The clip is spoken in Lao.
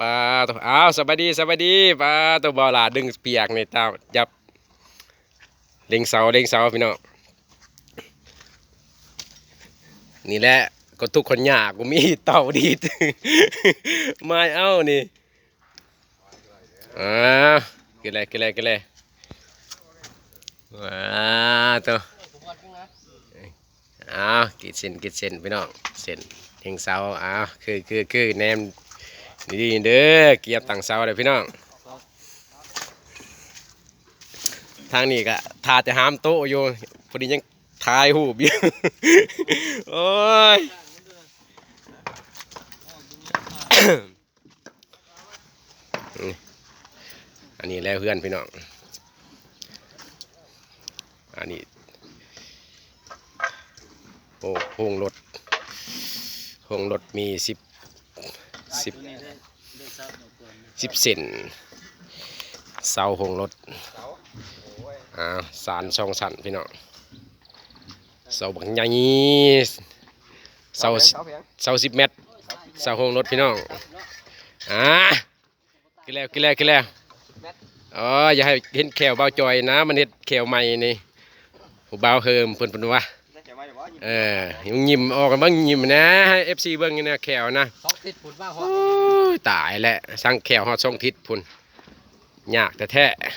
ປາໂຕ ອ້າວ ສະບາຍດີ ສະບາຍດີ ປາໂຕ ບໍ່ຫຼ້າດຶງປຽກນີ້ ຕາ ຈັບ ເລັງເສົາ ເລັງເສົາ ພີ່ນ້ອງ. ນີ້ແຫຼະ ຄົນທຸກຄົນຍາກ ບໍ່ມີເຕົາດີດ ມາເອົານີ້. ອ້າວ ກິນແລ້ວ ກິນແລ້ວ ກິນແລ້ວ ອ້າໂຕ. ອ້າວ ກິນເສັ້ນ ກິນເສັ້ນ ພີ່ນ້ອງ ເສັ້ນເຮັງເຊົາ. ອ້າວ ຄື ຄື ຄື ແນມດີໆເດີ ກຽມຕັ້ງເສົາເດີພີ່ນ້ອງ. ທາງນີ້ກະຖ້າແຕ່ຫາມໂຕະຢູ່ ພໍດີຍັງຖ່າຍຮູບຢູ່ ໂອ້ຍ. ອັນນີ້ແຫຼະເຮືອນພີ່ນ້ອງ ອັນນີ້ ໂອ້ ໂຮງລົດ ໂຮງລົດມີສິບ ສິບ ສິບເຊັນ ເສົາໂຮງລົດ. ອ່າ ສານສອງຊັ້ນພີ່ນ້ອງ ເສົາບັກໃຫຍ່ ເສົາ ເສົາແຂງ ເສົາສິບແມັດ ເສົາໂຮງລົດພີ່ນ້ອງ. ອ່າ ກິນແລ້ວ ກິນແລ້ວ ກິນແລ້ວ. ອໍ ຢ່າໃຫ້ເຫັນແຂ້ວບ່າວຈ່ອຍນະ ມັນເຮັດແຂ້ວໃໝ່ນີ້ ຜູ້ບ່າວເຮີມເພິ່ນ ເພິ່ນວ່າ ເອີ ຍິ້ມອອກເບິ່ງ ຍິ້ມນະ ໃຫ້ເອັຟຊີເບິ່ງນີ້ນະ ແຂ້ວນະ ສອງທິດພຸ້ນວ່າຮອດ. ໂອ້ຍ ຕາຍແລ້ວ ສັງແຂ້ວຮອດສອງທິດພຸ້ນ ຍາກແທ້ໆ.